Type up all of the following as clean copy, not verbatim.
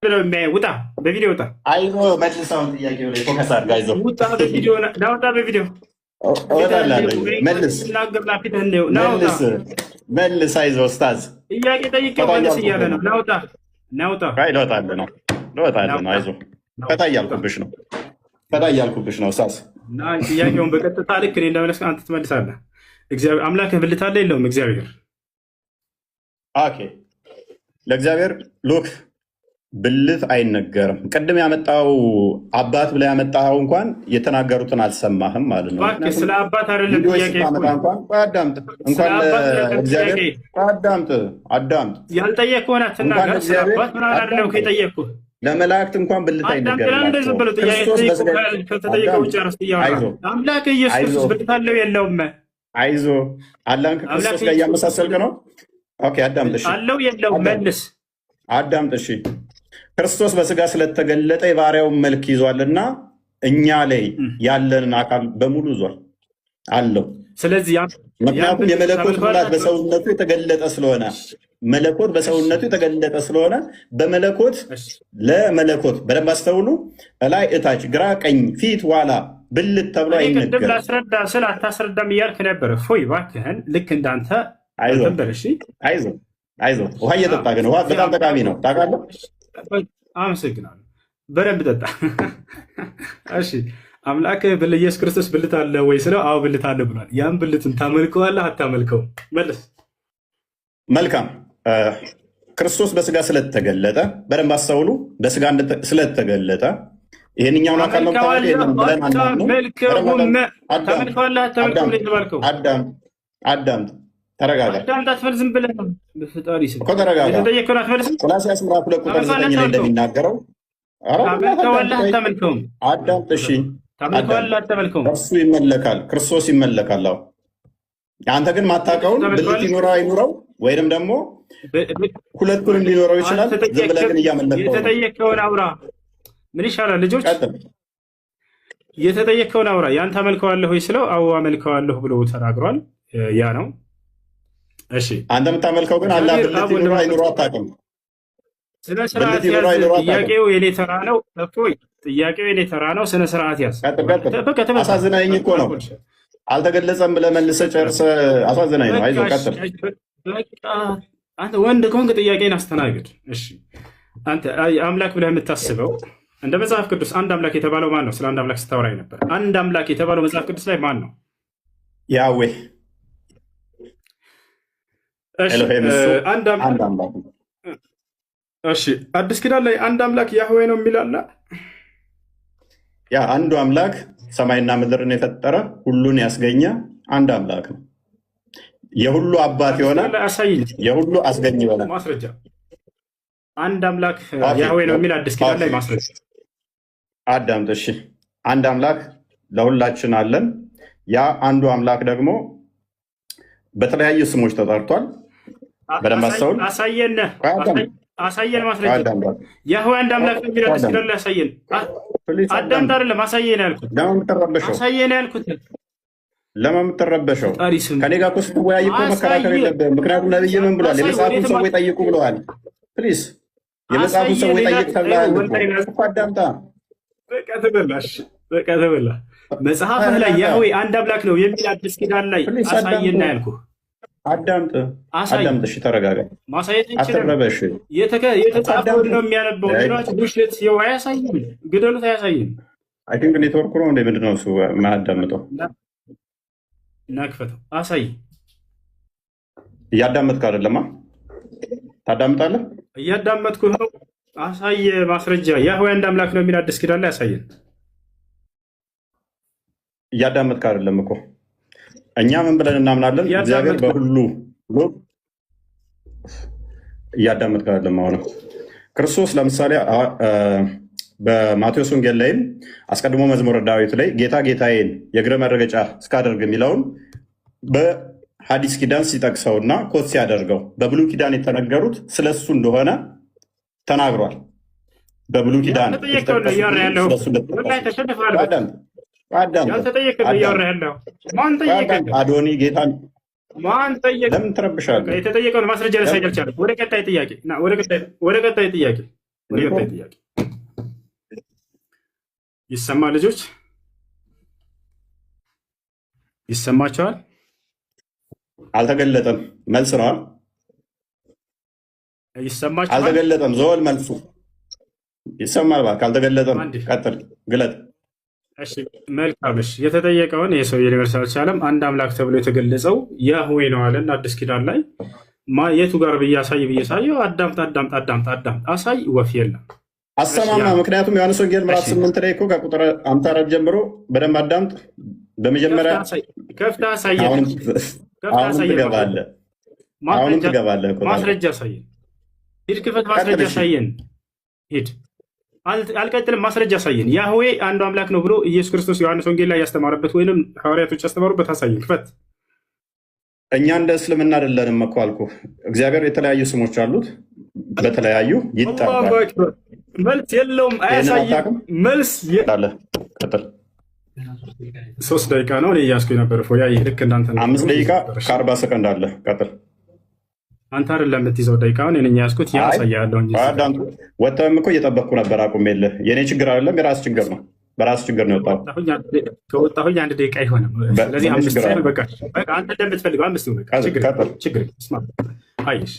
ብለው የሚያየው ውጣ፣ በቪዲዮ ውጣ። አይዞህ፣ መልሰውን ጥያቄው ላይ focus አድርግ። አይዞህ። ውጣ፣ በቪዲዮ ና ውጣ፣ በቪዲዮ። እወጣላለሁ። መልስ። ናገር ፊትህን ነው፣ ና ውጣ። መልስ፣ መልስ። አይዞህ ኡስታዝ። ጥያቄ ጠይቄው መልስ እያለ ነው። ና ውጣ፣ ና ውጣ። አይ፣ ልወጣልህ ነው፣ ልወጣልህ ነው። አይዞህ፣ ፈታ እያልኩብሽ ነው፣ ፈታ እያልኩብሽ ነው ኡስታዝ። እና ጥያቄውን በቀጥታ ልክ እኔ እንደመለስክ አንተ ትመልሳለህ። እግዚአብሔር አምላክህ ብልት አለ የለውም? እግዚአብሔር። Okay፣ ለእግዚአብሔር look ብልት አይነገርም። ቅድም ያመጣው አባት ብለህ ያመጣኸው እንኳን የተናገሩትን አልሰማህም ማለት ነው። እባክህ፣ ስለ አባት አይደለም ቪዲዮ ጥያቄ። ስታመጣ እንኳን ቆይ አዳምጥ። እንኳን ለእግዚአብሔር ቆይ አዳምጥ፣ አዳምጥ። ያልጠየቅኩህን እንኳን አትናገር። ስለ ለእግዚአብሔር አባት ምናምን አይደለም እኮ የጠየቅኩህ። ለመላእክት እንኳን ብልት አዳምጥ። ለምን ዝም ብሎ ጥያቄ አይነገርላቸውም። ክርስቶስ በስጋ ከተጠየቀው ውጭ አረስት እያወራ አይዞህ። አምላክ ኢየሱስ ክርስቶስ አይዞህ። ብልት አለው የለውም? አይዞ፣ አላህን ከክርስቶስ አምላክ ጋር እያመሳሰልክ ነው። Okay፣ አዳምጥ። እሺ። አለው የለውም? አዳምጥ። መልስ። አዳምጥ። እሺ፣ ክርስቶስ በስጋ ስለተገለጠ የባሪያውን መልክ ይዟልና እኛ ላይ ያለንን አካል በሙሉ ይዟል አለው። ስለዚህ ምክንያቱም ያን የመለኮት ሙላት ታመልከዋለህ? በሰውነቱ የተገለጠ ስለሆነ፣ መለኮት በሰውነቱ የተገለጠ ስለሆነ በመለኮት ለመለኮት በደንብ አስተውሉ። እላይ እታች፣ ግራ ቀኝ፣ ፊት ኋላ ብልት ተብሎ እኔ ቅድም አይነገርም። ላስረዳ ስል አታስረዳም እያልክ ነበር። እፎይ እባክህን፣ ልክ እንዳንተ አይዞህ። እንትን በል እሺ። አይዞህ፣ አይዞህ። ውሃ እየጠጣ ግን፣ ውሃ በጣም ጠቃሚ ነው ታውቃለህ። አመሰግናለሁ። በደንብ ጠጣ። እሺ፣ አምላክ ኢየሱስ ክርስቶስ ብልት አለ ወይ ስለው አዎ ብልት አለ ብሏል። ያን ብልትን ታመልከዋለህ አታመልከውም? መልስ። መልካም፣ ክርስቶስ በስጋ ስለተገለጠ፣ በደንብ አስተውሉ። በስጋ ስለተገለጠ ይሄንኛውን አካል ነው የምታመልከው፣ ይሄንን ብለን አናምንም። አታመልከውም? አዳም ታመልከዋለህ አታመልከውም? የተባልከው። አዳም፣ አዳም፣ ተረጋጋ። አዳምጥ፣ አትበል፣ ዝም ብለህ ነው። በፈጣሪ ስም እኮ ተረጋጋ። የተጠየቅከውን አትመልስም። ቆላስይስ ምዕራፍ 2 ቁጥር 9 ላይ እንደሚናገረው ኧረ ታመልከዋለህ አታመልከውም? አዳምጥ። እሺ። ታመልከዋለህ አታመልከውም? እርሱ ይመለካል፣ ክርስቶስ ይመለካል። አዎ፣ አንተ ግን ማታውቀውን ብልት ይኑረው አይኑረው ወይንም ደግሞ ሁለቱንም ሊኖረው ይችላል። ዝም ብለህ ግን እያመለከው ነው። የተጠየቅከውን አውራ። ምን ይሻላል ልጆች? ቀጥል። የተጠየቅከውን አውራ። ያን ታመልከዋለህ ወይ ስለው አዎ አመልከዋለሁ ብሎ ተናግሯል። ያ ነው። እሺ። አንተ የምታመልከው ግን አላህ እግዚአብሔር ብልት አብ ወልድ ይኑረው መንፈስ አይኑረው አታውቅም። ስነ ስርዓት ብልት ይኑረው ያዝ። አይኑረው አታውቅም። ጥያቄው የኔ ተራ ነው። እፎይ፣ ጥያቄው የኔ ተራ ነው። ስነ ስርዓት ያዝ። ቀጥል፣ ቀጥል። በቃ ተመልሷል። አሳዝናኝ እኮ ነው። አልተገለጸም ብለህ መልሰህ ጨርሰህ አሳዝናኝ ነው። አይዞህ፣ ቀጥል። በቃ አንተ ወንድ ከሆንክ ጥያቄን አስተናግድ። እሺ፣ አንተ አምላክ ብለህ የምታስበው እንደ መጽሐፍ ቅዱስ አንድ አምላክ የተባለው ማን ነው? ስለ አንድ አምላክ ስታወራኝ ነበር። አንድ አምላክ የተባለው መጽሐፍ ቅዱስ ላይ ማን ነው? ያዌ። እሺ። ኤሎሄም እሱ አንድ አምላክ አንድ አምላክ ነው። እሺ፣ አዲስ ኪዳን ላይ አንድ አምላክ ያህዌ ነው የሚል አለ? ያ አንዱ አምላክ ሰማይና ምድርን የፈጠረ፣ ሁሉን ያስገኘ አንድ አምላክ ነው። የሁሉ አባት የሆነ አዲስ ኪዳን ላይ አሳይኝ የሁሉ አስገኝ የሆነ። ማስረጃ። አንድ አምላክ Okay። ያህዌ ነው የሚል አዲስ ኪዳን ላይ ማስረጃ። አዳምጥ። እሺ፣ አንድ አምላክ ለሁላችን አለን። ያ አንዱ አምላክ ደግሞ በተለያዩ ስሞች ተጠርቷል። በደንብ አስተውል። አሳየን። ቆይ አዳምጥ። አሳየን ማስረጃ። አዳምጥ። ያህዌ አንድ አምላክ ነው የሚል አዲስ ኪዳን ላይ አሳየን። Please። አዳምጥ። አዳምጥ። አይደለም፣ አሳየን ያልኩት። ለምን የምትረበሸው? አሳየን ያልኩት። ለምን የምትረበሸው? ፈጣሪ ስም። ከኔ ጋር እኮ ስትወያይ እኮ መከራከር አሳየ። የለብህም። ምክንያቱም ነብይ ምን ብሏል? አሳይ፣ የመጽሐፉን ወዴትም ሰዎች ጠይቁ ብለዋል። Please፣ የመጽሐፉን አሳየ። ሰዎች ሌላ ጠይቅ ተብለሃል እኮ። ወንበሬን ያዝ። እኮ አዳምጣ። በቃ ተበላሽ፣ በቃ ተበላ። መጽሐፍህ ላይ ያህዌ አንድ አምላክ ነው የሚል አዲስ ኪዳን ላይ Please። አሳየና አዳምጥ። ያልኩህ። አዳምጥ። አሳይ። አዳምጥ። እሺ፣ ተረጋጋ። ማሳየት እንችላለን። አትረበሽ። የተጻፈውን አዳምጥ። ነው የሚያነበው። ሌሎች ውሸት ይኸው አያሳይም። ግደሉት፣ አያሳይም። I think ኔትወርኩ ነው እንደ ምንድን ነው እሱ የማያዳምጠው? እና ክፈተው፣ አሳይ። እያዳመጥክ አይደለማ? ታዳምጣለህ? እያዳመጥኩ ነው። አሳየ ማስረጃ። ያህዌ አንድ አምላክ ነው የሚል አዲስ ኪዳን ላይ አሳየን። እያዳመጥክ አይደለም እኮ። እኛ ምን ብለን እናምናለን? እግዚአብሔር እያዳመጥኩ በሁሉ ብሎ እያዳመጥክ አይደለም። አሁንም ክርስቶስ ለምሳሌ በማቴዎስ ወንጌል ላይም አስቀድሞ መዝሙረ ዳዊት ላይ ጌታ ጌታዬን የእግር መረገጫ እስካደርግ የሚለውን በሐዲስ ኪዳን ሲጠቅሰውና quote ሲያደርገው በብሉይ ኪዳን የተነገሩት ስለሱ እንደሆነ ተናግሯል። በብሉይ ኪዳን ያልተጠየቀውን ነው የተጠቀሱት እያወራ ሁሉ ያለው። ስለሱ ወላሂ እንደተጠቀሱ ተሸንፈሃል። አዳምጥ፣ አዳምጥ፣ ያልተጠየቀውን ነው እያወራ አዳምጥ፣ ያለው። ማን ጠየቀ? አዳምጥ። አዶኒ ጌታን ማን ጠየቀ? ለምን ትረብሻለህ? የተጠየቀውን ማስረጃ ሊያሳይ አልቻለም። ወደ ቀጣይ ጥያቄ ና፣ ወደ ቀጣይ ጥያቄ። ወደ ቀጣይ ጥያቄ። ይሰማ ልጆች፣ ይሰማቸዋል? አልተገለጠም። መልስ ነዋል። ይሰማቸዋል? አልተገለጠም። ዘወል መልሱ ይሰማል። እባክህ አልተገለጠም። አንዴ። ቀጥል፣ ግለጥ። እሺ መልካም። እሺ የተጠየቀውን ይህ ሰው ሊመልስ አልቻለም። አንድ አምላክ ተብሎ የተገለጸው ያህዌ ነው አለን አዲስ ኪዳን ላይ። የቱ ጋር ብዬ አሳይ ብዬ ሳየው፣ አዳምጥ አዳምጥ አዳምጥ አዳምጥ አሳይ፣ ወፍ የለም። አሰማማ። ምክንያቱም ዮሐንስ ወንጌል ምዕራፍ 8 ላይ እኮ ከቁጥር 54 ጀምሮ በደንብ አዳምጥ። በመጀመሪያ ከፍተህ አሳየን። አሁንም ከፍተህ አሁንም አሳየን። ትገባለህ። አሁንም ትገባለህ እኮ ታዲያ። ማስረጃ አሳየን። ሂድ ክፈት፣ ማስረጃ ቀጥል። እሺ። አሳየን። ሂድ። አልቀጥልም። ማስረጃ አሳየን። ያህዌ አንዱ አምላክ ነው ብሎ ኢየሱስ ክርስቶስ ዮሐንስ ወንጌል ላይ ያስተማረበት ወይንም ሐዋርያቶች ያስተማሩበት አሳየን። ክፈት። እኛ እንደ እስልምና አይደለንም እኮ አልኩህ። እግዚአብሔር የተለያዩ ስሞች አሉት፣ በተለያዩ ይጠራል። አላሁ አክበር። መልስ የለውም፣ ይህንን አያሳይም። አታውቅም? መልስ አለ። ቀጥል። 3 ደቂቃ ነው እኔ እያስኩ የነበር። ፎያ ልክ እንዳንተ ነው። 5 ደቂቃ ከ40 ሰከንድ አለ። ቀጥል። አንተ አይደለም የምትይዘው ደቂቃውን፣ እኔ ነኝ የያዝኩት። ያ አይ አሳያለሁ እንጂ አዳምጥ። ወጥተህም እኮ እየጠበቅኩ ነበር አቁሜልህ። የእኔ ችግር አይደለም፣ የራስ ችግር ነው። በራስ ችግር ነው የወጣው። ከወጣሁኝ 1 ደቂቃ አይሆንም። ስለዚህ በእኔ 5 ችግር ሳይሆን አለ። በቃ በቃ አንተ እንደምትፈልገው 5 ይሁን። በቃ ቀጥል፣ ችግር ቀጥል። ችግር ስማ፣ አይሽ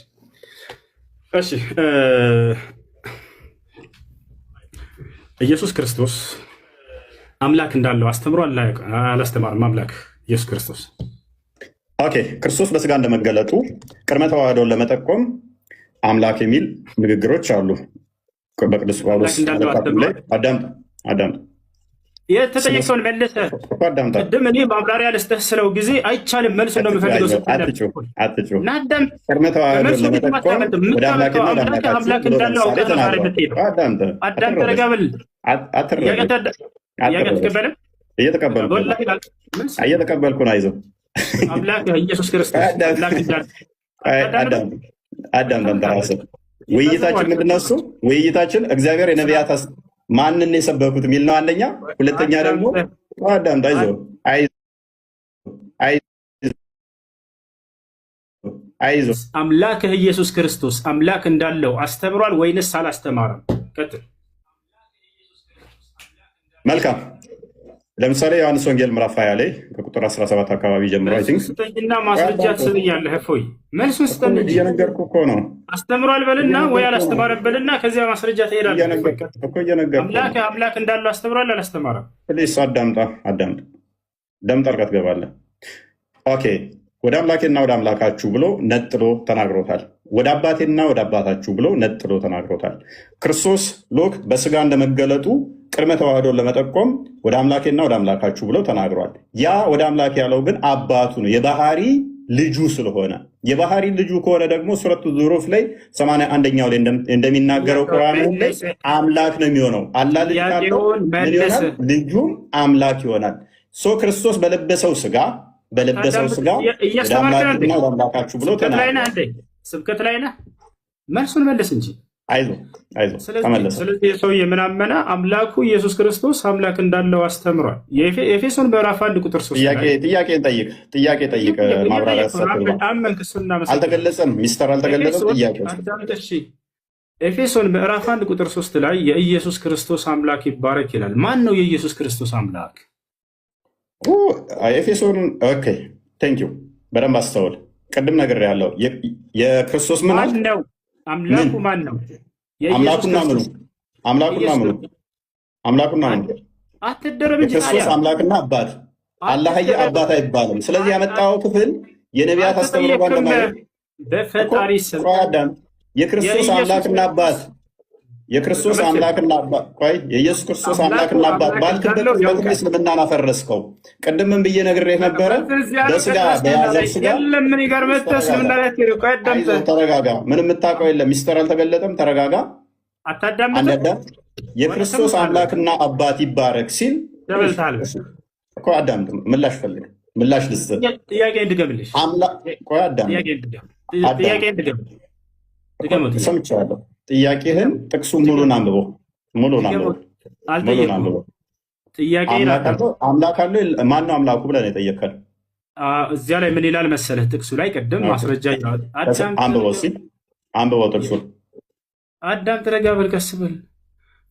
እሺ፣ ኢየሱስ ክርስቶስ አምላክ እንዳለው አስተምሯል አላስተማርም? አምላክ ኢየሱስ ክርስቶስ Okay፣ ክርስቶስ በስጋ እንደመገለጡ ቅድመ ተዋህዶን ለመጠቆም አምላክ የሚል ንግግሮች አሉ። በቅዱስ ጳውሎስ አምላክ እንዳለው መልእክቱ ላይ አስተምሯል። አዳምጥ፣ አዳምጥ የተጠየቀውን መለሰ። እኮ አዳምጣ። ቅድም እኔ ማብራሪያ ልስጥህ ስለው ጊዜ አይቻልም መልሱ ነው የምፈልገው ስትል ነበር። አትጩህ፣ አትጩህ። እና አዳምጥ። ቅድመ ተዋህዶን ከመልሱ ፊት ለመጠቆም ማታመልጥ ወደ የምታመልጠው አምላኬና ወደ አምላክ አምላካችሁ አምላክ ብሎ እንዳለው ለምሳሌ አውቀህ ነው ዛሬ ተናግሯል። የምትሄደው። አዳምጥ። አዳምጥ፣ አትረበሽ፣ ረጋ በል። አትረበሽ፣ ጥያቄ አትረበሽ። አትቀበልም? እየተቀበልኩ ነው፣ ወላሂ ምን ስል እየተቀበልኩ ነው። አይዞህ። አምላክ ኢየሱስ ክርስቶስ አዳምጥ፣ አምላክ እንዳለ አዳምጥ፣ አዳምጥ። አንተ ራስህ ውይይታችን ምንድን ነው? እሱ ውይይታችን እግዚአብሔር የነቢያት ማንን የሰበኩት የሚል ነው። አንደኛ፣ ሁለተኛ ደግሞ አዳምጥ፣ አይዞህ፣ አይዞህ፣ አይዞህ። አምላክህ ኢየሱስ ክርስቶስ አምላክ እንዳለው አስተምሯል ወይንስ አላስተማረም? ቀጥል። መልካም። ለምሳሌ ዮሐንስ ወንጌል ምዕራፍ 20 ላይ ከቁጥር 17 አካባቢ ጀምሮ I think ስጠኝና ማስረጃ ትሰጠኛለህ። እፎይ መልሱን ስጠን እንጂ። እየነገርኩህ እኮ ነው። አስተምሯል በልና ወይ አላስተማረም በልና ከዚያ ማስረጃ ትሄዳለህ። እኮ እየነገርኩህ ነው። አምላክ አምላክ እንዳለው አስተምሯል አላስተማረም? Please አዳምጣ፣ አዳምጥ። ደም ጠልቀህ ትገባለህ። Okay፣ ወደ አምላኬና ወደ አምላካችሁ ብሎ ነጥሎ ተናግሮታል። ወደ አባቴና ወደ አባታችሁ ብሎ ነጥሎ ተናግሮታል። ክርስቶስ look በስጋ እንደመገለጡ ቅድመ ተዋህዶን ለመጠቆም ወደ አምላኬና ወደ አምላካችሁ ብሎ ተናግሯል። ያ ወደ አምላክ ያለው ግን አባቱ ነው፣ የባህሪ ልጁ ስለሆነ፣ የባህሪ ልጁ ከሆነ ደግሞ ሱረቱ ዙሩፍ ላይ 81ኛው ላይ እንደሚናገረው ቁርአን ላይ አምላክ ነው የሚሆነው። አላህ ልጅ ካለው ምን ይሆናል? ልጁም አምላክ ይሆናል። So ክርስቶስ በለበሰው ስጋ ወደ አምላክና ወደ አምላካችሁ ብሎ ተናግሯል። ስብከት ላይ ነህ? መልሱን መልስ እንጂ። አይዞህ፣ አይዞህ፣ ተመለሰ። ስለዚህ የሰውዬ ምን አመነ? አምላኩ ኢየሱስ ክርስቶስ አምላክ እንዳለው አስተምሯል። የኤፌሶን ምዕራፍ 1 ቁጥር 3 ጥያቄ ጠይቅ፣ ጥያቄ ጠይቅ። ማብራሪያ አመንክ። እሱን አልተገለጸም፣ ሚስተር አልተገለጸም። ጥያቄ ኤፌሶን ምዕራፍ 1 ቁጥር 3 ላይ የኢየሱስ ክርስቶስ አምላክ ይባረክ ይላል። ማን ነው የኢየሱስ ክርስቶስ አምላክ? ኤፌሶን okay፣ thank you፣ በደንብ አስተውል። ቅድም ነግሬሃለሁ። የክርስቶስ ምን ማን ነው አምላኩ? ማን ነው? አምላኩና ምኑ? አምላኩና ምኑ? አምላኩና ምኑ? አትደረብ እንጂ። የክርስቶስ አምላክና አባት አላህዬ አባት አይባልም። ስለዚህ ያመጣው ክፍል የነቢያት አስተምሮ ጋር ለማለት በፈጣሪ ስም። የክርስቶስ አምላክና አባት፣ የክርስቶስ አምላክና አባት፣ ቆይ፣ የኢየሱስ ክርስቶስ አምላክና አባት ባልክበት ቅጽበት እስልምናን አፈረስከው። ቅድምም ብዬ ነግሬህ ነበረ። በስጋ በያዘው ስጋ የለም ምን ጋር መተህ እስልምና ላይ አይዞህ፣ ተረጋጋ። ምንም የምታውቀው የለም። ሚስጥር አልተገለጠም። ተረጋጋ። አታዳምጥም። የክርስቶስ አምላክና አባት ይባረክ ሲል እኮ አዳምጥ። ምላሽ ፈልግ፣ ምላሽ ልስጥ። ጥያቄ እንድገምልሽ። ቆይ አዳምጥ። ጥያቄ እንድገም። ሰምቻለሁ። ጥያቄህን ጥቅሱን ሙሉን አንብቦ፣ ሙሉን አንብቦ፣ ሙሉን አንብቦ። ጥያቄ አምላክ አለው፣ ማነው አምላኩ ብለህ ነው የጠየቅከን። እዚያ ላይ ምን ይላል መሰለህ? ጥቅሱ ላይ ቅድም ማስረጃ አንብበው እስኪ፣ አንብበው ጥቅሱን። አዳምጥ፣ ረጋ በል፣ ቀስ በል።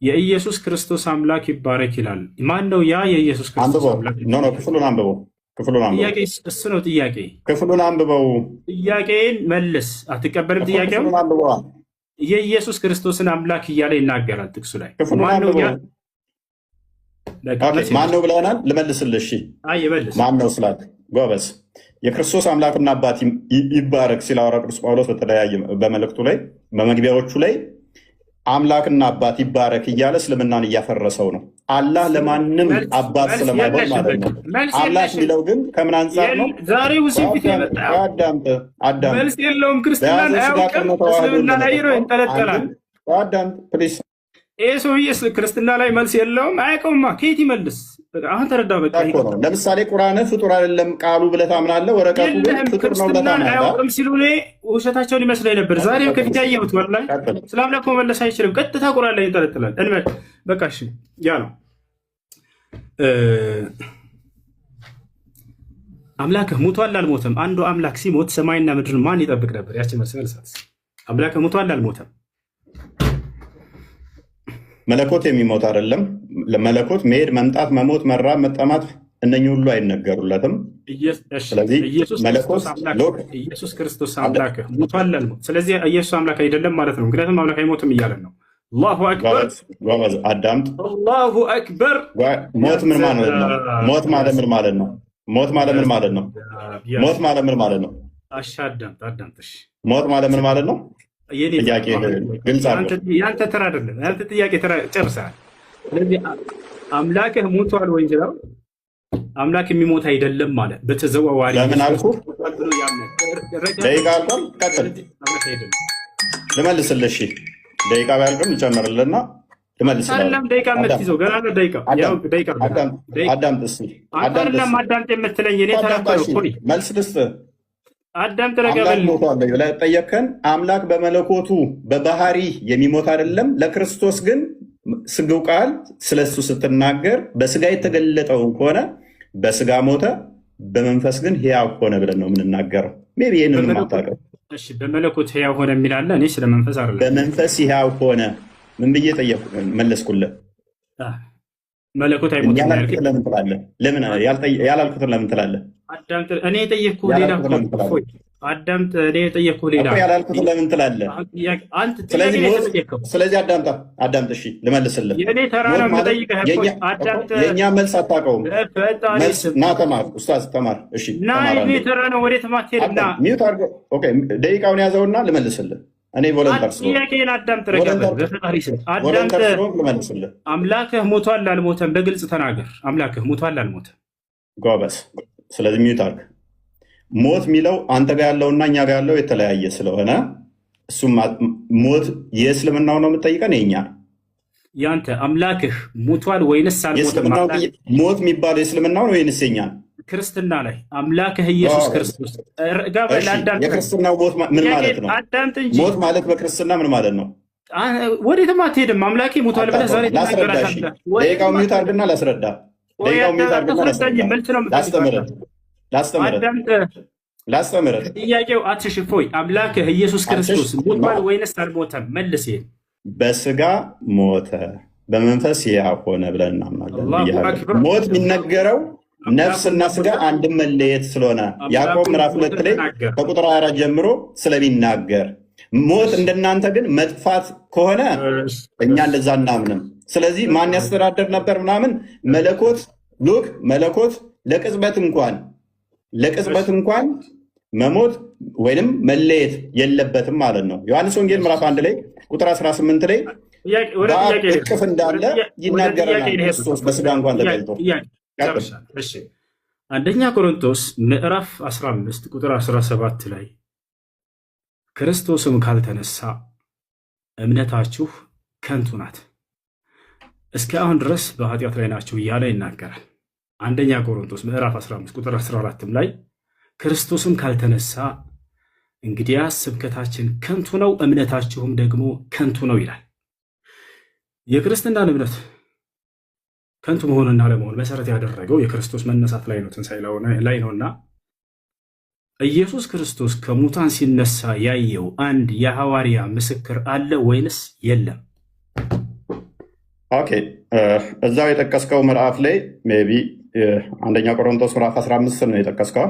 የኢየሱስ ክርስቶስ አምላክ ይባረክ ይላል። ማን ነው ያ የኢየሱስ ክርስቶስ አንብበው። አምላክ? No, no፣ ክፍሉን አንብበው። ክፍሉን አንብበው። ጥያቄ እሱ ነው ጥያቄ። ክፍሉን አንብበው። ጥያቄን መልስ። አትቀበልም እኮ ጥያቄውን? ክፍሉን አንብበዋ። የኢየሱስ ክርስቶስን አምላክ እያለ ይናገራል ጥቅሱ ላይ። ክፍሉን ማን ነው ያ? አንብበው። በቃ Okay፣ መልስ። ማን ነው ብለናል። ልመልስልህ። እሺ። አይ፣ መልስ። ማን ነው ስላል ጎበዝ፣ የክርስቶስ አምላክና አባት ይባረክ ሲል ሐዋርያው ቅዱስ ጳውሎስ በተለያየ በመልእክቱ ላይ በመግቢያዎቹ ላይ አምላክና አባት ይባረክ እያለ እስልምናን እያፈረሰው ነው። አላህ ለማንም አባት መልስ ስለማይሆን የለሽም። ማለት በቃ ነው። መልስ አምላክ የለሽም። የሚለው ግን ከምን አንጻር ነው? ዛሬ ውስን ፊት የመጣ አዳምጥ፣ አዳምጥ። መልስ የለውም። ክርስትናን በያዘው ስጋ አያውቅም። ቅድመ ተዋህዶ እስልምና ላይ ነው እንደተጠራው ይንጠለጠላል። አንድም አዳምጥ please። ይህ ሰውዬ ክርስትና ላይ መልስ የለውም። አያውቀውማ። ከየት ይመልስ? በቃ አሁን ተረዳው። በቃ እኮ ነው። ለምሳሌ ቁርአን ፍጡር አይደለም ቃሉ ብለህ ታምናለህ፣ ወረቀቱ ግን የለህም። ፍጡር ነው ብለህ ክርስትናን ታምናለህ። አያውቅም ሲሉ እኔ ውሸታቸውን ይመስለኝ ነበር። ዛሬም ከፊት ያየሁት ወላሂ ቀጥል። ስለ አምላክ መመለስ አይችልም። ቀጥታ ቁርአን ላይ ይንጠለጥላል። እንበል በቃ እሺ፣ ያ ነው። አምላክህ ሙቷል አልሞተም? አንዱ አምላክ ሲሞት ሰማይና ምድርን ማን ይጠብቅ ነበር? ያችን መልስ መልሳት። አምላክህ ሙቷል አልሞተም? መለኮት የሚሞት አይደለም። መለኮት መሄድ፣ መምጣት፣ መሞት፣ መራብ፣ መጠማት እነኚህ ሁሉ አይነገሩለትም። ስለዚህ ኢየሱስ መለኮት ክርስቶስ አምላክ Look ኢየሱስ ክርስቶስ አምላክህ ሙቷል አልሞት? ስለዚህ ኢየሱስ አምላክ አይደለም ማለት ነው። ምክንያቱም አምላክ አይሞትም እያለን ነው። አላሁ አክበር፣ ጎበዝ፣ ጎበዝ፣ አዳምጥ። አላሁ አክበር። ሞት ምን ማለት ነው? ሞት ማለት ምን ማለት ነው? ሞት ማለት ምን ማለት ነው? ሞት ማለት ምን ማለት ነው? እሺ፣ አዳምጥ፣ አዳምጥ። እሺ። ሞት ማለት ምን ማለት ነው? የኔ ጥያቄ ግልጽ አድርገው። ያንተ ተራ አይደለም። ያንተ ጥያቄ ተራ ጨርሰሃል። ስለዚህ አምላክህ ሞቷል ወይ ስለው አምላክ የሚሞት አይደለም ማለት በተዘዋዋሪ ለምን አልኩ? ሞቷል ብሎ ያምናል። ደቂቃ አልቋል። ቀጥል፣ አምላክ አይደለም። ልመልስልህ። እሺ፣ ደቂቃ ቢያልቅም ልጨምርልህና ልመልስልህ። አይደለም ደቂቃ የምትይዘው ገና ነው። ደቂቃ ያው ደቂቃ አዳምጥ እስኪ፣ አንተ አዳምጥ አይደለም እስኪ። አዳምጥ የምትለኝ፣ እኔ ተራ እኮ ነው። ቆይ መልስ ልስጥህ። አዳምጥ፣ ረጋ አምላክ በል። ሞቷል ብለህ ጠየቅከን። አምላክ በመለኮቱ በባህሪ የሚሞት አይደለም። ለክርስቶስ ግን ስግው ቃል ስለሱ ስትናገር በስጋ የተገለጠው ከሆነ በስጋ ሞተ፣ በመንፈስ ግን ሕያው ሆነ ብለን ነው የምንናገረው። Maybe ይህንንም አታውቅም። እሺ፣ በመለኮት ሕያው ሆነ የሚል አለ። እኔ ስለ መንፈስ አይደለም። በመንፈስ ሕያው ሆነ ምን ብዬ ጠየቅኩ መለስኩልህ? መለኮት አይሞትም ያልከኝ ያላልኩትን ለምን ትላለህ? ለምን ያላልኩትን ለምን ትላለህ? አዳምጥ። እኔ የጠየቅኩህ ሌላ ያላልኩትን ለምን እኮ ትላለህ? አዳምጥ። እኔ የጠየቅኩህ ሌላ እኮ ያላልኩትን ለምን ትላለህ? አሁን ጥያቄ አንተ ጥያቄ ስለዚህ ነው ሞት የተጠየቅከው። ስለዚህ አዳምጣ፣ አዳምጥ። እሺ ልመልስልህ። የእኔ ተራ ሞት ነው ማለት የምጠይቅህ እኮ አዳምጥ። የእኛ መልስ አታውቀውም። በፈጣሪ መልስ ስም ና ተማር፣ ኡስታዝ ተማር። እሺ ና ተማር። የእኔ አንዴ ተራ ነው። ወዴት ማትሄድ ና አዳም mute አድርገው። Okay፣ ደቂቃውን ያዘውና ልመልስልህ። እኔ volunteer ስለሆንኩ ጥያቄን አዳምጥ። ረጋ በል በፈጣሪ ስም አዳምጥ። Volunteer ስለሆንኩ ልመልስልህ። አምላክህ ሞቷል አልሞተም? በግልጽ ተናገር። አምላክህ ሞቷል አልሞተም? ጎበዝ። ስለዚህ mute አድርግ። ሞት የሚለው አንተ ጋር ያለውና እኛ ጋር ያለው የተለያየ ስለሆነ እሱም ሞት የእስልምናው ነው የምጠይቀን የኛ ያንተ አምላክህ ሞቷል ወይንስ አልሞተም? የእስልምናው ሞት የሚባለው የእስልምናው ነው ወይንስ የኛ ነው? ክርስትና ላይ አምላክህ ኢየሱስ ክርስቶስ ረጋ በል አዳምጥ። የክርስትናው ሞት ምን ማለት ነው? አዳምጥ እንጂ። ሞት ማለት በክርስትና ምን ማለት ነው? ወዴትም አትሄድም። አምላኬ ሞቷል ብለህ ዛሬ ላስረዳ። እሺ፣ ደቂቃው mute አድርግና ላስረዳ። ደቂቃው mute አድርግና ላስረዳ። መልስ ነው። ላስተምርህ፣ ላስተምርህ፣ አዳምጥ። ላስተምርህ። ጥያቄው አትሽፎይ። አምላክህ ኢየሱስ ክርስቶስ ሞቷል ወይንስ አልሞተም? መልስ ይሄን። በስጋ ሞተ፣ በመንፈስ ሕያው ሆነ ብለን እናምናለን። አላሁ ብያለሁ። አክበር። ሞት የሚነገረው ነፍስና ስጋ አንድም መለየት ስለሆነ ያዕቆብ ምዕራፍ 2 ላይ ከቁጥር 24 ጀምሮ ስለሚናገር ሞት እንደናንተ ግን መጥፋት ከሆነ እኛ እንደዛ እናምንም። ስለዚህ ማን ያስተዳደር ነበር ምናምን መለኮት look መለኮት ለቅጽበት እንኳን መሞት ወይንም መለየት የለበትም ማለት ነው። ዮሐንስ ወንጌል ምዕራፍ 1 ላይ ቁጥር 18 ላይ በአብ እቅፍ እንዳለ ይናገረናል። ክርስቶስ በስጋ እንኳን ተገልጦ። አንደኛ ቆሮንቶስ ምዕራፍ 15 ቁጥር 17 ላይ ክርስቶስም ካልተነሳ እምነታችሁ ከንቱ ናት፣ እስከ አሁን ድረስ በኃጢአት ላይ ናችሁ እያለ ይናገራል። አንደኛ ቆሮንቶስ ምዕራፍ 15 ቁጥር 14 ላይ ክርስቶስም ካልተነሳ እንግዲያስ ስብከታችን ከንቱ ነው፣ እምነታችሁም ደግሞ ከንቱ ነው ይላል። የክርስትናን እምነት ከንቱ መሆንና ለመሆን መሰረት ያደረገው የክርስቶስ መነሳት ላይ ነው፣ ትንሣኤ ላይ ነውና ኢየሱስ ክርስቶስ ከሙታን ሲነሳ ያየው አንድ የሐዋርያ ምስክር አለ ወይንስ የለም? Okay፣ እዛው የጠቀስከው ምዕራፍ ላይ maybe አንደኛ ቆሮንቶስ ምዕራፍ 15 ነው የጠቀስከው።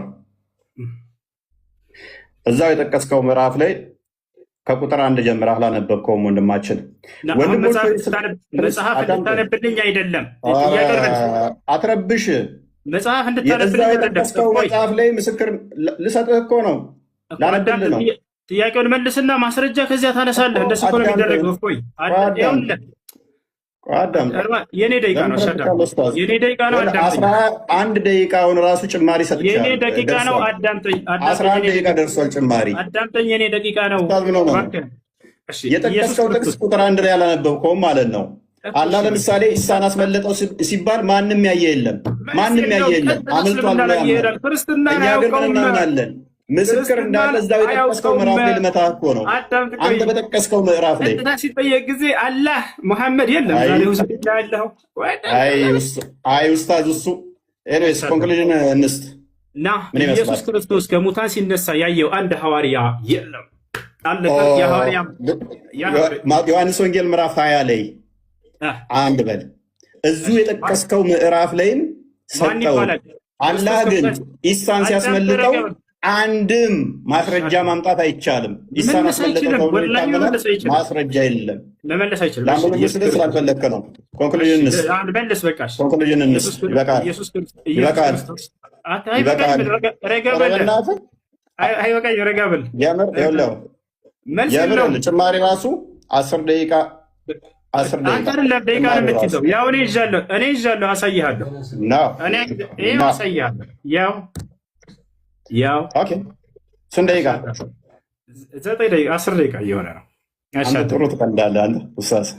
እዛው የጠቀስከው ምዕራፍ ላይ ከቁጥር 1 ጀምረህ አላነበብከውም ወንድማችን። አሁን ወንድሞች መጽሐፍ አዳምጠኝ። እንድታነብልኝ አይደለም፣ ኧረ ጥያቄ መልስ። አትረብሽ። መጽሐፍ እዛው እንድታነብልኝ አይደለም። የጠቀስከው እፎይ መጽሐፍ ላይ ምስክር ልሰጥህ እኮ ነው፣ እኮ ላነብልህ አዳምጥ። ነው። ጥያቄውን መልስና ማስረጃ ከዚያ ታነሳለህ። እኮ እንደሱ እኮ ነው አዳምጥ፣ የሚደረገው። እፎይ አዳምጥ፣ ይኸውልህ አዳምጥ። የኔ ደቂቃ ለምን ነው። እሺ አዳምጥ። ትረብሻለህ ኡስታዝ? የኔ ደቂቃ ነው፣ ወደ አዳምጠኝ። 11 ደቂቃውን ራሱ ጭማሪ የኔ ሰጥቻለሁ፣ ደቂቃ ነው፣ ደርሷል። አዳምጠኝ። አስራ አዳምጠኝ። አንድ የኔ ደቂቃ ደርሷል ጭማሪ። አዳምጠኝ። የኔ ደቂቃ ነው። ኡስታዝ ምን ሆነህ ነው? እባክህ። እሺ ኢየሱስ የጠቀስከው ጥቅስ ክርስቶስ ቁጥር 1 ላይ ያላነበብከውም ማለት ነው። እኮ አላህ እሺ ለምሳሌ ኢሳን አስመለጠው ሲባል ማንም ያየ የለም፣ መልስ ማንም ያየ የለውም። የለም። ቀጥታ አምልጧል እስልምና ብሎ ላይ ያምናል። ይሄዳል። ክርስትናን እኛ ግን ምን አያውቀውም። እናምናለን? ምስክር ክርስትናን እንዳለ እዛው የጠቀስከው አያውቀውም። ምዕራፍ ላይ ልመታህ እኮ ነው። አዳምጥ፣ ቆይ። አንተ በጠቀስከው ምዕራፍ ላይ ቀጥታ ሲጠየቅ ጊዜ አላህ ሙሐመድ የለም። አይ ዛሬ ውስጥ ያለው አይ ኡስታዝ እሱ anyways conclusion እንስጥ። ና ምን ኢየሱስ ይመስላል? ክርስቶስ ከሙታን ሲነሳ ያየው አንድ ሐዋርያ የለም። አለ የሐዋርያ ዮሐንስ ወንጌል ምዕራፍ 20 ላይ አንድ በል እዙ የጠቀስከው ምዕራፍ ላይም ማን ሰጠው። ይባላል? አላህ ክርስቶስ ግን ከሙታን ኢሳን አዳምጥ፣ ሲያስመልጠው ረጋ በል። አንድም ማስረጃ ማምጣት አይቻልም። ኢሳን መመለስ አስመለጠው አይችልም። ተብሎ ወላሂ ይታመናል፣ መመለስ አይችልም። ማስረጃ የለም። መመለስ አይችልም። እሺ ለአንብብ ኢየሱስ ስል ክርስቶስ ስላልፈለግክ ነው። Conclusion እንስጥ፣ አንድ መልስ በቃሽ። Conclusion እንስጥ። ኢየሱስ ይበቃል፣ ኢየሱስ ክርስቶስ ኢየሱስ ይበቃል፣ ክርስቶስ አይበቃኝም። ይበቃል። ረጋ ኧረ በል። በእናትህ አይበቃኝም። ረጋ በል። የምር ይኸውልህ፣ መልስ የምር የለውም። ጭማሪ ራሱ 10 ደቂቃ አስር አንተ ደቂቃ አይደለም ደቂቃ ነው ጭማሪ ራሱ የምትይዘው። ያው እኔ ይዣለሁ፣ እኔ ይዣለሁ፣ አሳይሃለሁ። ነው እኔ ይኸው ነው። አሳይሃለሁ። ያው ያው Okay፣ ስንት ደቂቃ? 9 ደቂቃ 10 ደቂቃ እየሆነ ነው። እሺ አንተ ጥሩ ትቀልዳለህ። አንተ ኡስታዝ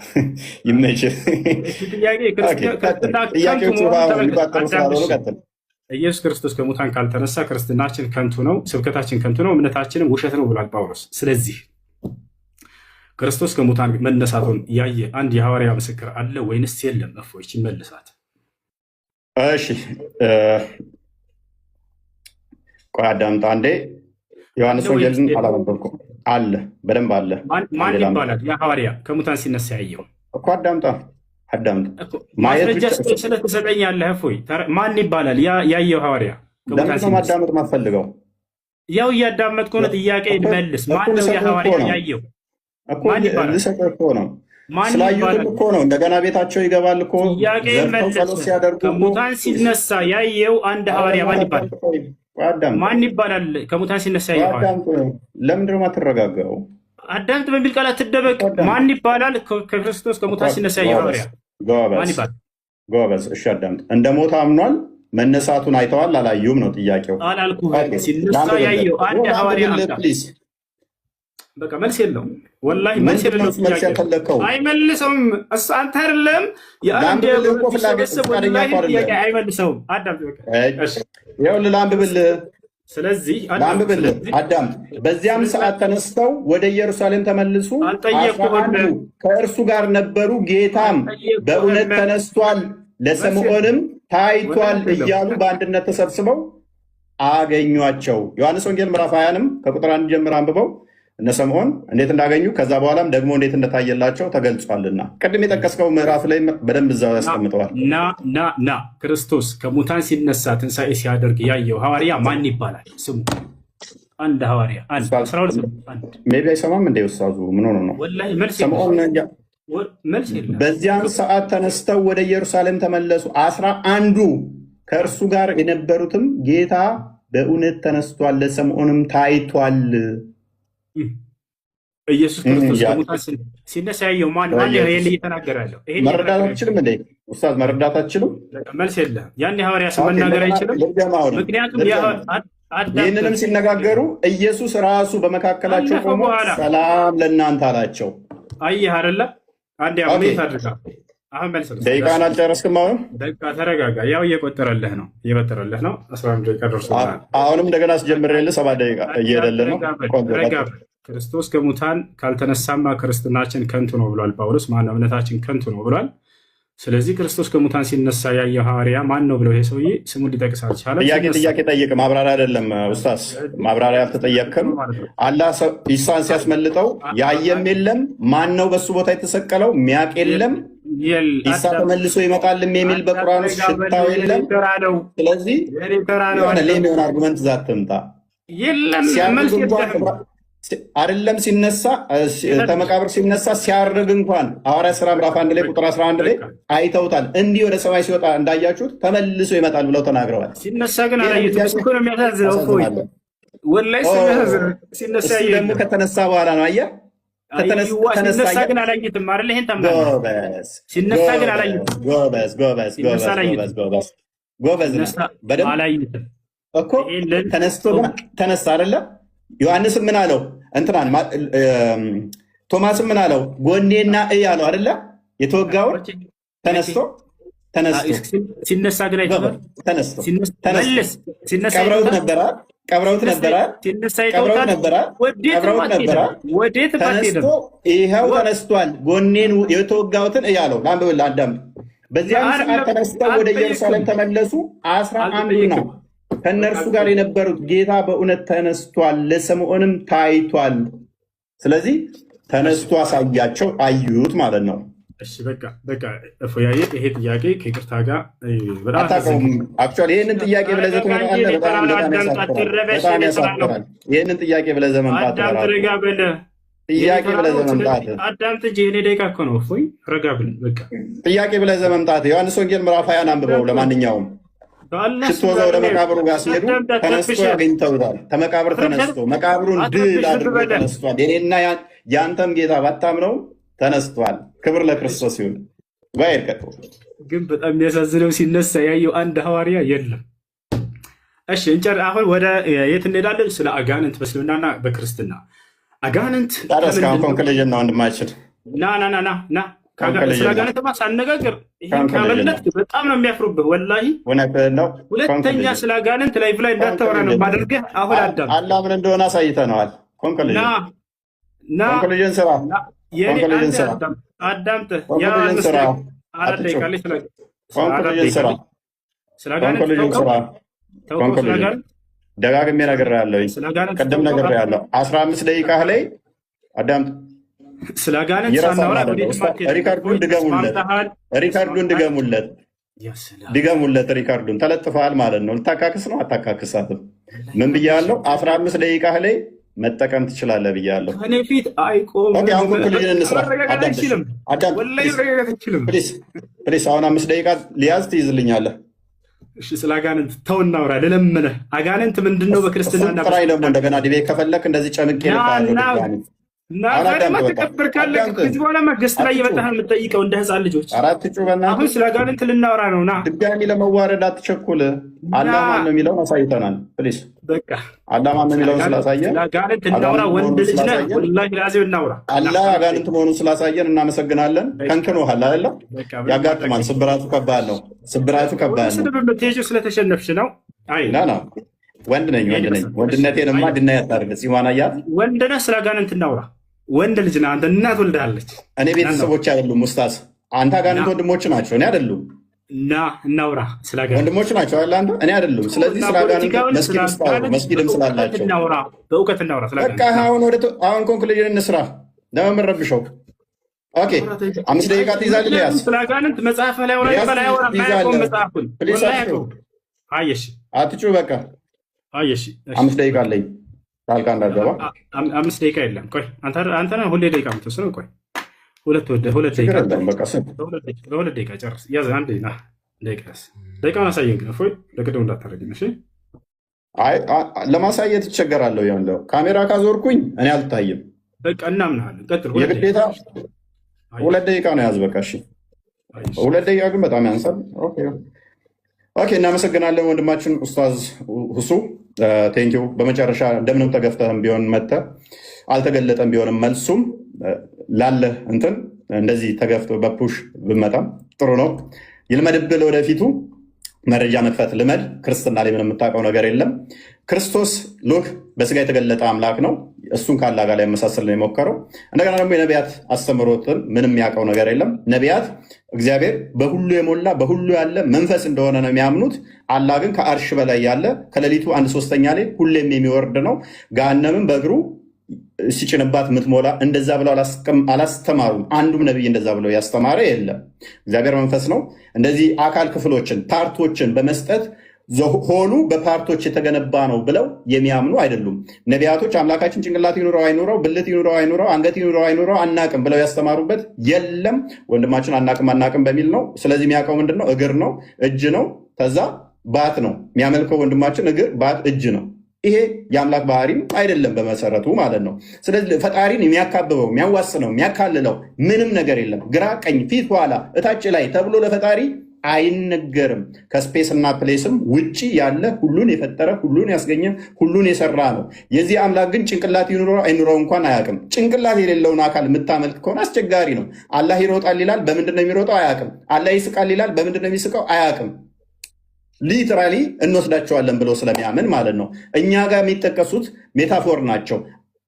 ይመችህ። እሺ ጥያቄ Okay፣ ቀጥል። ክርስትና ከንቱ ጥያቄዎቹ መሆኑን ውሃ ተመልከት። የሚቋጠሩ አዳምጥ። ስላልሆኑ እሺ ቀጥል። ኢየሱስ ክርስቶስ ከሙታን ካልተነሳ ክርስትናችን ከንቱ ነው፣ ስብከታችን ከንቱ ነው፣ እምነታችንም ውሸት ነው ብሏል ጳውሎስ። ስለዚህ ክርስቶስ ከሙታን መነሳቱን ያየ አንድ የሐዋርያ ምስክር አለ ወይንስ የለም? እፎይ ይመልሳት። እሺ ቆይ አዳምጥ አንዴ። ዮሐንስ አለ ወይንስ ወንጌልን የለም? አላነበብኩም። አለ፣ በደንብ አለ። ማን አንዴ ማን ላንብብ ይባላል? ያ ሐዋርያ ከሙታን ሲነሳ ያየው እኮ አዳምጣ፣ አዳምጥ። እኮ ማየት ማስረጃ ብቻ ስጠኝ ስለትሰጠኛለህ። እፎይ ማን ይባላል? ያ ያየው ሐዋርያ ከሙታን ለምንድን ነው ሲነሳ ማዳመጥ ማትፈልገው? ያው እያዳመጥኩ ነው። ጥያቄ እኮ መልስ። እኮ ማን ነው ያ ልሰጥህ እኮ ሐዋርያ ነው ያየው? እኮ ማን ይባላል? ልሰጥህ እኮ ነው። ማን ስላዩትም ይባላል? እኮ ነው። እንደገና ቤታቸው ይገባል እኮ ጥያቄ ዘርተው መልስ። ጸሎት ሲያደርጉ እኮ ከሙታን ሲነሳ ያየው አንድ ሐዋርያ ማን ይባላል? ቆይ አዳምጥ፣ ማን ይባላል? ከሙታን ሲነሳ ያየው ሐዋርያ። አዳምጥ። ለምንድን ነው የማትረጋጋው? አዳምጥ በሚል ቃላት ትደበቅ። አዳምጥ። ማን ይባላል? ከክርስቶስ ከሙታን ሲነሳ ያየው ጎበዝ ሐዋርያ ማን ጎበዝ ይባላል? ጎበዝ። እሺ አዳምጥ። እንደ ሞተ አምኗል። መነሳቱን አይተዋል አላዩም ነው ጥያቄው። አላልኩህም። Okay፣ ሲነሳ ላንብብልህ ያየው አንድ ሐዋርያ ላንብብልህ አምጣ። Please። በቃ መልስ የለውም። ወላሂ መልስ ምንድን ነው የሌለው መልስ ጥያቄ ነው። ያልፈለግከው? አይመልሰውም። እሱ አንተ አይደለም የአንድ ላንብብልህ እኮ ፍላጎት ቢሰበሰብ ፈቃደኛ ወላሂ እኮ ጥያቄ አይደለም። አይመልሰውም። አዳምጥ በቃ። እሺ ይኸውልህ ላንብብልህ ስለዚህ አዳምጥ። ላንብብልህ ስለዚህ አዳምጥ። በዚያም ስለዚህ ሰዓት ተነስተው ወደ ኢየሩሳሌም ተመልሱ። አስራ አልጠየቅኩህም። አንዱ ከእርሱ ጋር ነበሩ። ጌታም በእውነት አልጠየቅኩህም። ተነስቷል፣ ለስምዖንም ታይቷል እያሉ በአንድነት ተሰብስበው አገኟቸው። ዮሐንስ ወንጌል ምዕራፍ 20ንም ከቁጥር 1 ጀምር አንብበው እነ ስምዖን እንዴት እንዳገኙ ከዛ በኋላም ደግሞ እንዴት እንደታየላቸው ተገልጿልና ቅድም የጠቀስከው ምዕራፍ ላይ በደንብ እዛው ያስቀምጠዋል። ና ና ና ክርስቶስ ከሙታን ሲነሳ ትንሣኤ ሲያደርግ ያየው ሐዋርያ ማን ይባላል? ስሙ አንድ ሐዋርያ አንድ 12 አንድ Maybe አይሰማም እንደ ኡስታዙ ምን ሆኖ ነው? ወላሂ መልስ የለም። ስምዖን መልስ የለም። በዚያን ሰዓት ተነስተው ወደ ኢየሩሳሌም ተመለሱ። 11ዱ ከእርሱ ጋር የነበሩትም ጌታ በእውነት ተነስቷል፣ ለስምዖንም ታይቷል። ኢየሱስ ክርስቶስ ያ- ከሙታን ሲነሳ ያየው ማን ማን? ይሄን እየተናገረ ያለው ይሄን መረዳት እየተናገረ ያለው አትችልም እንዴ ኡስታዝ? መረዳት አትችልም? መልስ የለም። ያን የሐዋርያ ስም መናገር አይችልም። ልድገም አሁንም ምክንያቱም ልድገም። ይህንንም ሲነጋገሩ ኢየሱስ ራሱ በመካከላቸው አለፈ ቆሞ በኋላ። ሰላም ለእናንተ አላቸው። አየህ አይደለ? አንዴ Okay። mute አድርጋ አሁን መልስ ነው። ደቂቃን አልጨረስክም? አሁንም ደቂቃ ተረጋጋ። ያው እየቆጠረልህ ነው፣ እየቆጠረልህ ነው። 11 ደቂቃ ደርሶልሃል። አሁንም እንደገና አስጀምሬልህ 7 ደቂቃ እየሄደልህ ነው። ረጋ በል፣ ቆንጆ ረጋ ቀጥል። በል። ክርስቶስ ከሙታን ካልተነሳማ ክርስትናችን ከንቱ ነው ብሏል ጳውሎስ። ማነው እምነታችን ከንቱ ነው ብሏል። ስለዚህ ክርስቶስ ከሙታን ሲነሳ ያየው ሐዋርያ ማን ነው ብለው ይሄ ሰውዬ ስሙን ሊጠቅስ አልቻለም። ጥያቄ ሲነሳ ጥያቄ ጠይቅ፣ ማብራሪያ አይደለም ኡስታዝ፣ ማብራሪያ አልተጠየቅክም። ማለት ነው። አላህ ኢሳን ሲያስመልጠው ያየም የለም። ማን ነው በሱ ቦታ የተሰቀለው ሚያቅ የለም። ኢሳ ተመልሶ ይመጣልም የሚል በቁርአን ውስጥ ሽታው የለም። ነው። ስለዚህ የኔ ተራ ነው። የሆነ lame የሆነ argument ይዘህ አትምጣ። የለም ሲያርግ መልስ እንኳን የለህም። አይደለም ሲነሳ፣ ከመቃብር ሲነሳ ሲያርግ እንኳን ሐዋርያት ሥራ ምዕራፍ 1 ላይ ቁጥር 11 ላይ አይተውታል። እንዲህ ወደ ሰማይ ሲወጣ እንዳያችሁት ተመልሶ ይመጣል ብለው ተናግረዋል። ሲነሳ ግን ይሄ አላየሁትም። እሱ እኮ ነው የሚያሳዝነው እኮ። ያሳዝናል። ወላሂ እሱ የሚያሳዝነው ሲነሳ እሱ ደግሞ የለም። ከተነሳ በኋላ ነው። አየህ፣ አይዋ ተነሳ። ሲነሳ አየህ? ግን አላየትም አይደል? ይሄን ታምናለህ? ጎበዝ። ሲነሳ ግን ጎበዝ። አላየትም። ጎበዝ ጎበዝ። ሲነሳ ጎበዝ። አላየትም። ጎበዝ ጎበዝ ጎበዝ ነህ። ሲነሳ በደንብ አላየትም። እኮ ይሄንን ተነስቶ ግን ተነሳ አይደለ? ዮሐንስም ምን አለው? እንትናን ቶማስም ምን አለው? ጎኔና እይ አለው አይደለ? የተወጋውን ተነስቶ ተነስቶ ሲነሳ ግን አይተውታል። ተነስቶ ተነስቶ መልስ፣ ሲነሳ ቀብረውት አይተውታል። ነበረ፣ ቀብረውት ነበረ፣ ሲነሳ ቀብረውት አይተውታል። ነበረ፣ ወዴትም ቀብረውት ነበረ። አትሄድም። ወዴትም ተነስቶ አትሄድም። ይኸው ተነስቷል፣ ጎኔን የተወጋሁትን እይ አለው። ላንብብልህ፣ አዳምጥ። በዚያም ሰዓት አይደለም፣ ተነስተው ወደ ኢየሩሳሌም አልጠየቅም። ተመለሱ። 11ዱና አልጠየቅም። ከእነርሱ ጋር የነበሩት ጌታ በእውነት ተነስቷል፣ ለስምዖንም ታይቷል። ስለዚህ ተነስቶ አሳያቸው፣ አዩት ማለት ነው። እሺ በቃ በቃ እፎያዬ፣ ይሄ ጥያቄ ከይቅርታ ጋር በጣም አታውቀውም። Actually ይህንን ጥያቄ ብለህ ይዘህ ትመጣለህ። በጣም በጣም ያሳፍራል። በጣም ያሳፍራል። ይህንን ጥያቄ ብለህ ይዘህ መምጣት አዳምጥ፣ በራሱ ረጋ በል። ጥያቄ ብለህ ይዘህ መምጣት አዳምጥ እንጂ የኔ ደቂቃ እኮ ነው። እፎይ ረጋ ብል በቃ። ጥያቄ ብለህ ይዘህ መምጣት። ዮሐንስ ወንጌል ምዕራፍ 20ን አንብበው። ለማንኛውም በአላህ ሽቶ ይዘው ወደ መቃብሩ ጋር ሲሄዱ አዳምጥ፣ ተነስቶ አትረብሽ። አግኝተውታል። ተመቃብር ተነስቶ መቃብሩን ድል አትረብሽ፣ አድርጎ በል። ተነስቷል። የኔና ያንተም ጌታ ባታምነው ተነስቷል። ክብር ለክርስቶስ ይሁን። ጋር ቀጥሎ። ግን በጣም የሚያሳዝነው ሲነሳ ያየው አንድ ሐዋርያ የለም። እሺ እንጨር። አሁን ወደ የት እንሄዳለን? ስለ አጋንንት በእስልምናና በክርስትና አጋንንት ታዲያ እስካሁን ከምንድን ነው? Conclusion ነው ወንድማችን። ና ና ና ና ና Conclusion ስለ ነው። አጋንንትማ ሳነጋግር ይሄን Conclusion ነው። ካመለጥክ በጣም ነው የሚያፍሩብህ። ወላሂ እውነትህን ነው። ሁለተኛ Conclusion። ስለ አጋንንት live ላይ እንዳታወራ ነው ማደርግህ። አሁን አዳም አላህ ምን እንደሆነ አሳይተነዋል። Conclusion። ና ና Conclusion ስራ። ና የኔ Conclusion አንዴ ስራ። አዳም አዳምጥህ ያ Conclusion 5 ስራ። ደቂቃ 4 አትጩህ። ደቂቃ ላይ ስለ 4 Conclusion ደቂቃ ስራ። ላይ ስለ አጋንንት Conclusion ተውከው ስራ። ተውከው ስለ Conclusion። አጋንንት ደጋግሜ ነግሬሃለሁኝ። ስለ አጋንንት ቅድም ተውከው ነግሬሃለሁ። 15 ደቂቃህ ላይ አዳምጥ። ስለ አጋንንት ይረሳል ሳናወራ ማለት ነው። ወዴትም አትሄድም። Record ኡን ድገሙለት፣ ተስማምተሃል? Record ኡን ድገሙለት፣ ያ ሰላም። ድገሙለት record ኡን። ተለጥፈሃል ማለት ነው። ልታካክስ ነው? አታካክሳትም። ምን ብያለሁ? 15 ደቂቃህ ላይ መጠቀም ትችላለህ ብያለሁ። ከእኔ ፊት አይቆምም። Okay፣ አሁን conclusion እንስራ። መረጋጋት አዳምጥ፣ አይችልም። አዳምጥ። ወላሂ መረጋጋት አይችልም። Please please። አሁን 5 ደቂቃ ሊያዝ ትይዝልኛለህ። እሺ ስለ አጋንንት ተው እናውራ፣ ልለምንህ። አጋንንት ምንድን ነው በክርስትና እሱን ጥራኝ ደግሞ እንደገና debate ከፈለክ እንደዚህ ጨምቄ ና እልክሃለሁ ና ድጋሚ። እና አሁን ዛሬማ አዳምጥ፣ በቃ ተቀብር ካለ አዳምጥ። ከዚህ በኋላ guest ላይ አትጩህ። የመጣህ የምትጠይቀው እንደ ህፃን ልጆች። ኧረ አትጩህ በእናትህ። አሁን ስለ አጋንንት ልናወራ ነው። ና። ድጋሚ ለመዋረድ አትቸኩል። አላህ ማን ነው የሚለውን አሳይተናል። Please። በቃ አላህ ማን ነው የሚለውን ስላሳየን ስለ አጋንንት እናውራ። አጋንንት ወንድ መሆኑን ልጅ ነህ፣ ስላሳየን ወላሂ ላዚም እናውራ። አላህ አጋንንት መሆኑን ስላሳየን እናመሰግናለን። ከንክኖሃል አይደለ? በቃ ያጋጥማል። ስብራቱ ከባድ ነው። ስብራቱ ከባድ ነው። ስድብ የምትሄጂው ስለተሸነፍሽ ነው። አይ ና ና፣ ወንድ ነኝ፣ ወንድ ነኝ። ወንድነቴንማ ድና ያታርግ ጽዋን አያት። ወንድ ነህ፣ ስለ አጋንንት እናውራ። ወንድ ልጅ ነህ አንተ፣ እናት ወልዳለች። እኔ ቤተሰቦች አይደሉም ኡስታዝ። አንተ አጋንንት ወንድሞች ናቸው፣ እኔ አይደሉም። ና እናውራ ስለ አጋንንት። ወንድሞች ናቸው አይደል አንተ፣ እኔ አይደሉም። ስለዚህ ስለ አጋንንት መስጊድ ውስጥ አውሩ፣ መስጊድም ስላላቸው እናውራ፣ በእውቀት እናውራ ስለ በቃ አጋንንት። አሁን ወደ አሁን conclusion እንስራ። ለምን ረብሸው? Okay፣ 5 ደቂቃ ትይዛለህ። ያዝ። ስለ አጋንንት መጽሐፍ ላይ አውራ ያዝ ይባል አያወራም። ትይዛለህ። አያውቀውም መጽሐፉን። Please። ወላሂ አትጩህ። አያውቀውም። አየሽ። አትጩህ። በቃ አየሽ። እሺ። 5 ደቂቃ አለኝ፣ ጣልቃ እንዳትገባ። 5 ደቂቃ የለም። ቆይ አንተ አንተ ነህ ሁሌ ደቂቃ የምትወስነው። ቆይ ሁለት ወደ ሁለት ችግር ደቂቃ የለም። በቃ ስም በ2 ደቂቃ ጨርስ። ያዝ አንዴ ና ደቂቃ ያዝ። ደቂቃውን አሳየን ግን እፎይ፣ ለቅድም እንዳታደርግኝ እሺ። አይ ለማሳየት ይቸገራለሁ። ያለው ካሜራ ካዞርኩኝ እኔ አልታይም። በቃ እናምናለን። ቀጥል። 2 ደቂቃ። የግዴታ 2 ደቂቃ ነው ያዝ። በቃ እሺ፣ አየሽ። 2 ደቂቃ ግን በጣም ያንሳል። Okay okay፣ እናመሰግናለን ወንድማችን ኡስታዝ ሁሱ፣ thank you። በመጨረሻ እንደምንም ተገፍተህም ቢሆን መጥተህ አልተገለጠም ቢሆንም መልሱም ላለህ እንትን እንደዚህ ተገፍቶ በ push ብመጣም ጥሩ ነው። ይልመድብህ፣ ለወደፊቱ መረጃ መክፈት ልመድ። ክርስትና ላይ ምንም የምታውቀው ነገር የለም። ክርስቶስ look በስጋ የተገለጠ አምላክ ነው። እሱን ከአላህ ጋር ሊያመሳስል ነው የሞከረው። እንደገና ደግሞ የነቢያት አስተምህሮትን ምንም የሚያውቀው ነገር የለም። ነቢያት እግዚአብሔር በሁሉ የሞላ፣ በሁሉ ያለ መንፈስ እንደሆነ ነው የሚያምኑት። አላህ ግን ከአርሽ በላይ ያለ፣ ከሌሊቱ አንድ ሶስተኛ ላይ ሁሌም የሚወርድ ነው። ገሃነምን በእግሩ ሲጭንባት የምትሞላ፣ እንደዛ ብለው አላስተማሩም። አንዱም ነቢይ እንደዛ ብለው ያስተማረ የለም። እግዚአብሔር መንፈስ ነው። እንደዚህ አካል ክፍሎችን፣ part ኦችን በመስጠት whole ኡ በ part ኦች የተገነባ ነው ብለው የሚያምኑ አይደሉም። ነቢያቶች አምላካችን ጭንቅላት ይኑረው አይኑረው፣ ብልት ይኑረው አይኑረው፣ አንገት ይኑረው አይኑረው አናቅም ብለው ያስተማሩበት የለም። ወንድማችን አናቅም አናቅም በሚል ነው። ስለዚህ የሚያውቀው ምንድን ነው? እግር ነው፣ እጅ ነው፣ ከዛ ባት ነው የሚያመልከው። ወንድማችን እግር፣ ባት፣ እጅ ነው። ይሄ የአምላክ ባህሪም አይደለም በመሰረቱ ማለት ነው። ስለዚህ ፈጣሪን የሚያካብበው፣ የሚያዋስነው፣ የሚያካልለው ምንም ነገር የለም። ግራ ቀኝ፣ ፊት ኋላ፣ እታች ላይ ተብሎ ለፈጣሪ አይነገርም። ከ space እና place ም ውጪ ያለ፣ ሁሉን የፈጠረ፣ ሁሉን ያስገኘ፣ ሁሉን የሰራ ነው። የዚህ አምላክ ግን ጭንቅላት ይኑረው አይኑረው እንኳን አያውቅም። ጭንቅላት የሌለውን አካል የምታመልክ ከሆነ አስቸጋሪ ነው። አላህ ይሮጣል ይላል። በምንድን ነው የሚሮጠው? አያውቅም። አላህ ይስቃል ይላል። በምንድን ነው የሚስቀው? አያውቅም። Literally እንወስዳቸዋለን ብሎ ስለሚያምን ማለት ነው። እኛ ጋር የሚጠቀሱት metaphor ናቸው።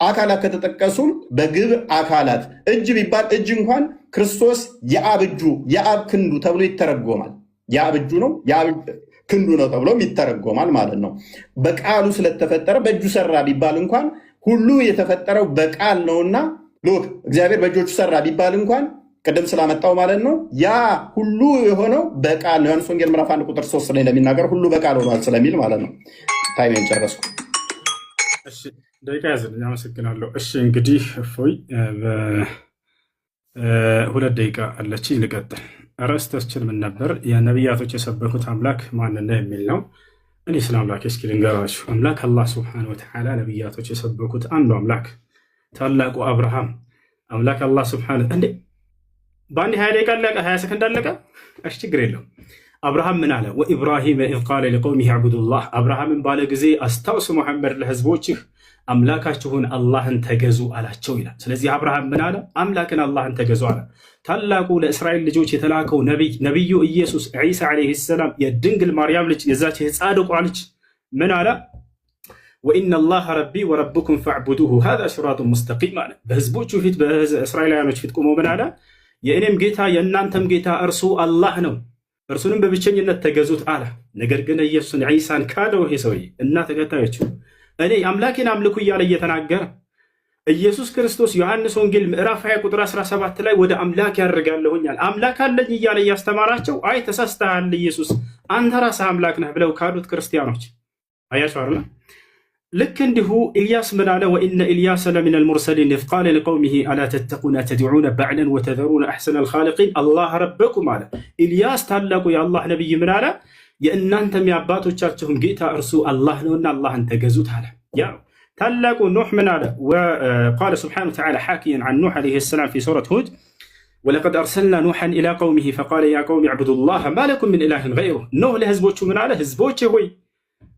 አካላት ከተጠቀሱም በግብር አካላት እጅ ቢባል እጅ እንኳን ክርስቶስ የአብ እጁ፣ የአብ ክንዱ ተብሎ ይተረጎማል። የአብ እጁ ነው፣ የአብ ክንዱ ነው ተብሎም ይተረጎማል ማለት ነው። በቃሉ ስለተፈጠረ በእጁ ሰራ ቢባል እንኳን ሁሉ የተፈጠረው በቃል ነውና look፣ እግዚአብሔር በእጆቹ ሰራ ቢባል እንኳን ቅድም ስላመጣው ማለት ነው። ያ ሁሉ የሆነው በቃል ነው። ዮሐንስ ወንጌል ምዕራፍ 1 ቁጥር 3 ላይ እንደሚናገር ሁሉ በቃል ሆኗል ስለሚል ማለት ነው። Time ኤን ጨረስኩ። እሺ፣ ደቂቃ ያዝልኝ። አመሰግናለሁ። እሺ፣ እንግዲህ እፎይ 2 ደቂቃ አለችኝ፣ ልቀጥል። ርዕሳችን ምን ነበር? የነቢያቶች የሰበኩት አምላክ ማን ነው የሚል ነው። እኔ ስለ አምላክ እስኪ ልንገራችሁ። አምላክ አላህ ስብሐነሁ ወተዓላ ነቢያቶች የሰበኩት አንዱ አምላክ፣ ታላቁ አብርሃም፣ አምላክ አላህ ስብሐነሁ፣ እንዴ፣ በአንድ 20 ደቂቃ አለቀ፣ 20 ሰከንድ አለቀ። እሺ፣ ችግር የለውም። አብርሃም ምን አለ? وإبراهيم إذ قال لقومه اعبدوا الله። አብርሃምን ባለ ጊዜ አስታውስ ሙሐመድ ለህዝቦችህ አምላካችሁን አላህን ተገዙ አላቸው ይላል። ስለዚህ አብርሃም ምን አለ? አምላክን አላህን ተገዙ አለ። ታላቁ ለእስራኤል ልጆች የተላከው ነቢይ፣ ነቢዩ ኢየሱስ ዒሳ ዓለይሂ ሰላም፣ የድንግል ማርያም ልጅ፣ የዛች የጻድቋ ልጅ ምን አለ? وإن الله ربي وربكم فاعبدوه هذا صراط مستقيم አለ። በህዝቦቹ ፊት፣ በእስራኤላውያኖች ፊት ቆሞ ምን አለ? የእኔም ጌታ የእናንተም ጌታ እርሱ አላህ ነው፣ እርሱንም በብቸኝነት ተገዙት አለ። ነገር ግን ኢየሱስን ዒሳን ካደው ይሄ ሰውዬ እና ተከታዮቹ። እኔ አምላኬን አምልኩ እያለ እየተናገረ ኢየሱስ ክርስቶስ ዮሐንስ ወንጌል ምዕራፍ 20 ቁጥር 17 ላይ ወደ አምላክ ያደርጋለሁኛል፣ አምላክ አለኝ እያለ እያስተማራቸው፣ አይ ተሳስተሃል ኢየሱስ፣ አንተ ራስህ አምላክ ነህ ብለው ካዱት ክርስቲያኖች። አያቸው አይደለ? ልክ እንዲሁ ኢልያስ ምን አለ? وإن إلياس لمن المرسلين إذ قال لقومه ألا تتقون أتدعون بعلا وتذرون أحسن الخالقين الله ربكم አለ። ኢልያስ ታላቁ የአላህ ነቢይ ምን አለ? የእናንተም የአባቶቻችሁም ጌታ እርሱ አላህ ነውና አላህን ተገዙት አለ። ያ ታላቁ ኑሕ ምን አለ? وقال سبحانه وتعالى حاكيا عن نوح عليه السلام في سورة هود ولقد أرسلنا نوحا إلى قومه فقال يا قوم اعبدوا الله ما لكم من إله غيره። ኑህ ለህዝቦቹ ምን አለ? ህዝቦቼ ሆይ፣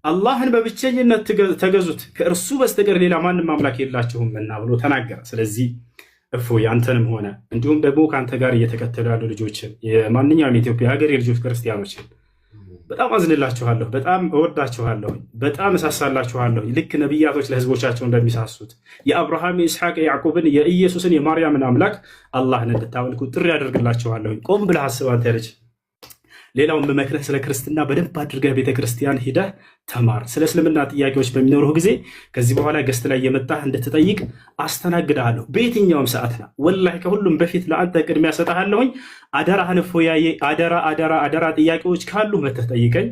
አላህን በብቸኝነት ተገዙት፣ ከእርሱ በስተቀር ሌላ ማንም አምላክ የላችሁምና ብሎ ተናገረ። ስለዚህ እፎይ አንተንም ሆነ እንዲሁም ደግሞ ከአንተ ጋር እየተከተሉ ያሉ ልጆችን፣ የማንኛውም የኢትዮጵያ ሀገር የልጆች ክርስቲያኖችን በጣም አዝንላችኋለሁ፣ በጣም እወዳችኋለሁ፣ በጣም እሳሳላችኋለሁ። ልክ ነቢያቶች ለህዝቦቻቸው እንደሚሳሱት የአብርሃም፣ የኢስሐቅ፣ የያዕቆብን፣ የኢየሱስን፣ የማርያምን አምላክ አላህን እንድታመልኩ ጥሪ ያደርግላችኋለሁ። ቆም ብለህ አስብ አንተ ልጅ። ሌላው የምመክርህ ስለ ክርስትና በደንብ አድርገህ ቤተክርስቲያን ሂደህ ተማር። ስለ እስልምና ጥያቄዎች በሚኖሩህ ጊዜ ከዚህ በኋላ guest ላይ የመጣህ እንድትጠይቅ አስተናግድሃለሁ። በየትኛውም ሰዓት ና፣ ወላሂ ከሁሉም በፊት ለአንተ ቅድሚያ ሰጠሃለሁኝ። አደራህን እፎያዬ፣ አደራ አደራ አደራ። ጥያቄዎች ካሉ መተህ ጠይቀኝ።